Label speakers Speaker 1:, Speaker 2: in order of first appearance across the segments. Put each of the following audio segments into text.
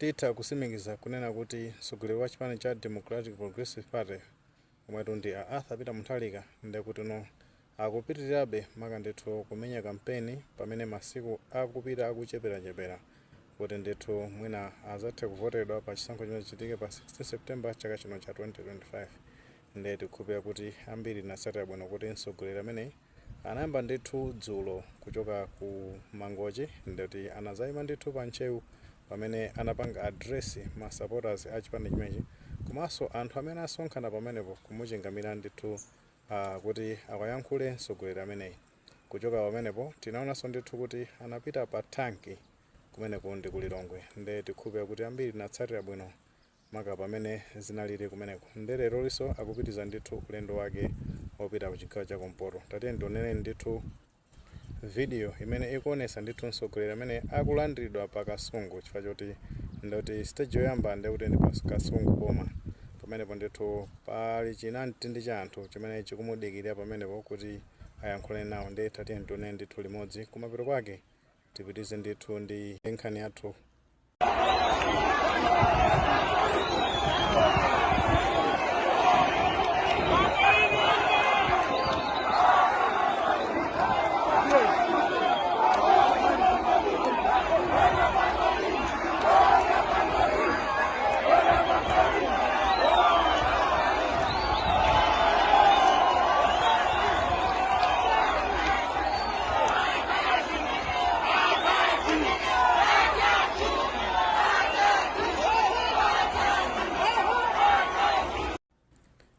Speaker 1: Titha kusimikiza kunena kuti mtsogoleri wa chipani cha Democratic Progressive Party, omwetu ndi a Arthur Peter Mutharika, ndekutino akupitirirabe maka ndithu kumenya kampeni pamene masiku akupita akucheperachepera kuti ndithu mwina azathe kuvotedwa pa chisankho chimene chichitike pa 16 September chaka chino cha 2025. Ndiye tikukhulupirira kuti ambiri tinatsatira bwino kuti mtsogoleri ameneyi anayamba ndithu dzulo kuchoka ku Mangochi, ndikuti anazayima ndithu pa Ntcheu pamene anapanga address ma supporters a chipani chimenechi komanso anthu amene asonkhana pamenepo kumuchingamira ndithu kuti akayankhule mtsogoleri ameneyi. Kuchoka pamenepo tinaonanso ndithu kuti anapita pa tanki kumeneko ndi ku Lilongwe. Nde tikukhulupirira kuti ambiri tinatsatira bwino maka pamene zinalili kumeneko. Nde lero liso akupitiza ndithu ulendo wake wopita ku chigawo cha kumpoto. Tatiye ndionere ndithu video imene ikuonesa ndithu mtsogoleri amene akulandiridwa pa Kasungu, chifukwa choti ndoti stage yoyamba ndekuti ndi pa Kasungu boma. Pamenepo ndithu pali chinamtindi cha anthu chimene chikumudikirira pamenepo kuti ayankhule nawo. Ndiye tatiye tionere ndithu limodzi, kumapeto kwake tipitize ndithu ndi nkhani yathu.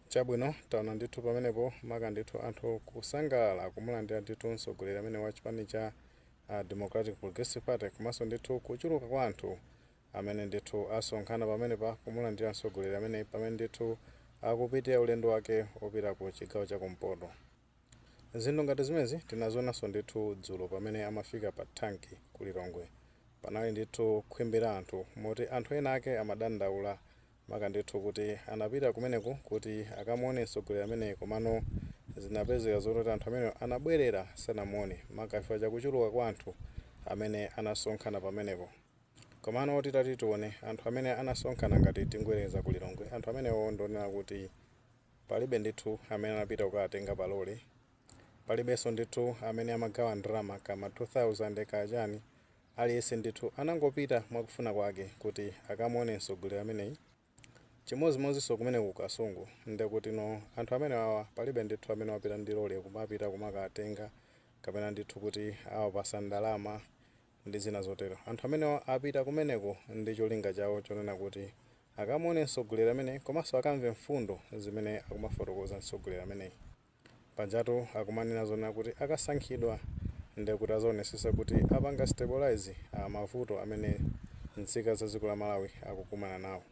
Speaker 1: Chabwino, taona ndithu pamenepo maka ndithu anthu kusangalala kumulandira ndithu mtsogoleri amene wa chipani cha Democratic Progressive Party, komanso ndithu kuchuluka kwa anthu amene ndithu asonkhana pamenepa kumulandira mtsogoleri amene pamene ndithu akupitira ulendo wake wopita ku chigawo cha kumpoto. Zinthu ngati zimenezi tinazionanso ndithu dzulo pamene amafika pa tanki ku Lilongwe. Panali ndithu khwimbi la anthu moti anthu ena ake amadandaula maka ndithu kuti anapita kumeneku kuti akamuone mtsogoleri ameneyi, komano zinapezeka zoti anthu amenewo anabwerera sanamuone maka chifukwa chakuchuluka kwa anthu amene anasonkhana pamenepo. Komano titati tione anthu amene anasonkhana, ngati tingoyerekeza ku Lilongwe, anthu amenewo ndionena kuti palibe ndithu amene anapita kukawatenga pa lole, palibenso ndithu amene amagawa ndalama kama 2000 kachani. Aliyense ndithu anangopita mwakufuna kwake kuti akamuone mtsogoleri ameneyi. Chimodzimodzinso kumene ku Kasungu, ndekuti no anthu amene awa palibe ndithu amene wapita ndi lole kumapita kumakatenga kapena ndithu kuti awapasa ndalama ndi zina zotero. Anthu amenewa apita kumeneko ndi cholinga chawo chonena kuti akamuone mtsogoleri ameneyi komanso akamve mfundo zimene akumafotokoza mtsogoleri ameneyi. Pajatu akumanena zonena kuti akasankhidwa ndekuti azaonesesa kuti apanga stabilize mavuto amene nzika za dziko la Malawi akukumana nawo.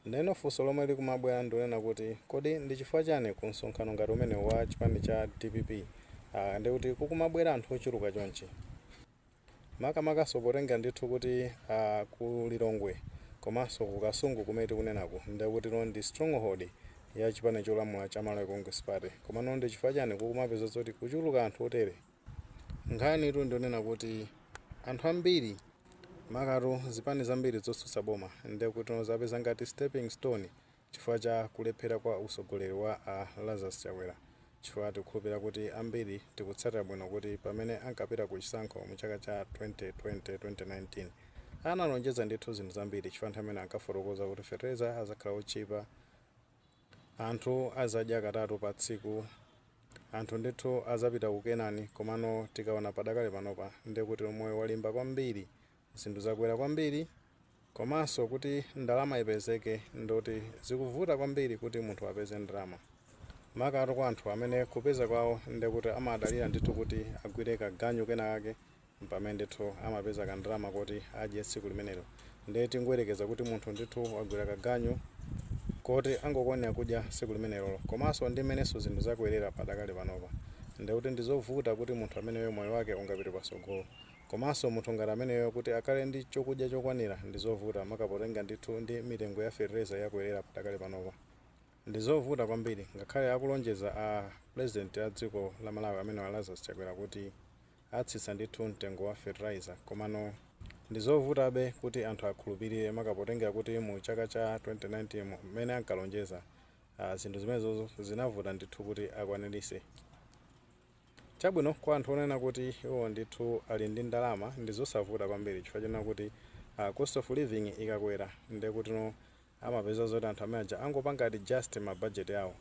Speaker 1: Ndeno funso lomwe likumabwera ndionena kuti kodi ndi chifukwa chani ku msonkhano ngati umene wa chipani cha DPP ndikuti kukumabwera anthu ochuluka chonchi, makamakaso potenga ndithu kuti ku Lilongwe komanso ku Kasungu kumene tikunenaku ndekuti no ndi stronghold ya chipani cholamula cha Malawi Congress Party, komano ndi chifukwa chani kukumapeza zoti kuchuluka anthu otere? Nkhani tu ndionena kuti anthu ambiri, makatu zipani zambiri zotsutsa boma, ndekuti zapeza ngati stepping stone chifukwa cha kulephera kwa usogoleri wa a Lazarus Chakwera, chifukwa tikukhulupirira kuti ambiri tikutsatira bwino kuti pamene ankapita ku chisankho mu chaka cha 2020, 2019, analonjeza ndithu zinthu zambiri, chifukwa anthu amene ankafotokoza kuti fertilizer azakhala otchipa, anthu azadya katatu pa tsiku, anthu ndithu azapita ku Kenani. Komano tikaona padakale panopa ndekuti moyo walimba kwambiri, zinthu zakwera kwambiri, komanso kuti ndalama ipezeke ndoti zikuvuta kwambiri kuti munthu apeze ndalama, makatu kwa anthu amene kupeza kwawo ndekuti amadalira ndithu kuti agwire kaganyu kenakake pamene ndithu amapeza kandalama kuti adye tsiku limenelo. Ndiye tingoyerekeza kuti munthu ndithu wagwira kaganyu koti angokwanira kudya tsiku limenelo, komanso ndi mmenenso zinthu zakwerera padakale panopa, ndekuti ndizovuta kuti munthu ameneyo moyo wake ungapite patsogolo. Komanso munthu ngati ameneyo kuti akhale ndi chokudya chokwanira ndizovuta, makapotenga ndithu ndi mitengo ya fertilizer yakwerera padakale panopa, ndizovuta kwambiri. Ngakhale akulonjeza a president a dziko la Malawi amene wa Lazarus Chakwera kuti atsitsa ndithu mtengo wa fertilizer, komano Ndi zovutabe kuti anthu akhulupirire, maka potengera kuti mu chaka cha 2019 mmene ankalonjeza, zinthu zimenezozo zinavuta ndithu kuti akwanirise. Chabwino, kwa anthu onena kuti iwo ndithu ali ndi ndalama, ndi zosavuta kwambiri, chifukwa chonena kuti cost of living ikakwera, ndiye kuti no amapeza zoti anthu amene aja angopanga adjust ma budget yawo,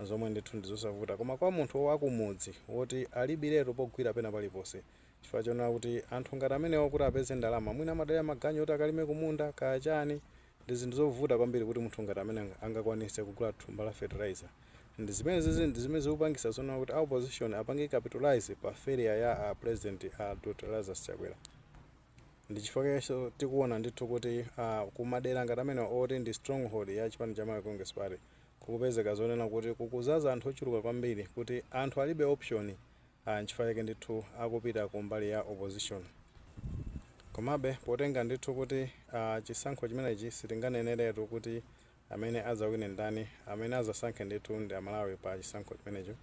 Speaker 1: zomwe ndithu ndi zosavuta. Koma kwa munthu wakumudzi woti alibiretu pogwira pena paliponse, chifukwa chonena kuti anthu ngati amenewo kuti apeze ndalama mwina amadalira maganyu oti akalime kumunda kaya chani, ndi zinthu zovuta kwambiri kuti munthu ngati amene angakwanise kugula thumba la fertilizer. Ndi zimene zizi ndi zimene zikupangisa zonena kuti opposition apange capitalize pa failure ya President Dr Lazarus Chakwera. Ndi chifukwa chonso tikuona ndithu kuti kumadera ngati amene oti ndi stronghold ya chipani cha Malawi Congress Party kukupezeka zonena kuti kukuzaza anthu ochuluka kwambiri, kuti anthu alibe option. Nchifukwa chake ndithu akupita kumbali ya opposition. Komabe potenga ndithu kuti chisankho chimenechi sitinganeneretu kuti amene adzawine ndani, amene azasankhe ndithu ndi Amalawi pa chisankho chimenecho.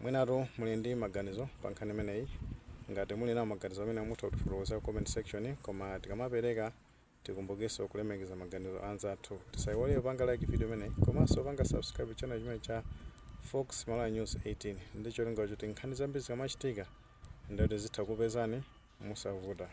Speaker 1: Mwinatu muli ndi maganizo pa nkhani imeneyi. Ngati muli nawo maganizo amene, mutha kutifotokozera ku comment section. Koma tikamapereka, tikumbukenso kulemekeza maganizo anzathu. Tisayiwale kupanga like video imeneyi komanso panga subscribe channel chimene cha Fox Malawi News 18, ndi cholinga choti nkhani zambiri zikamachitika ndoti zitha kupezani mosavuta.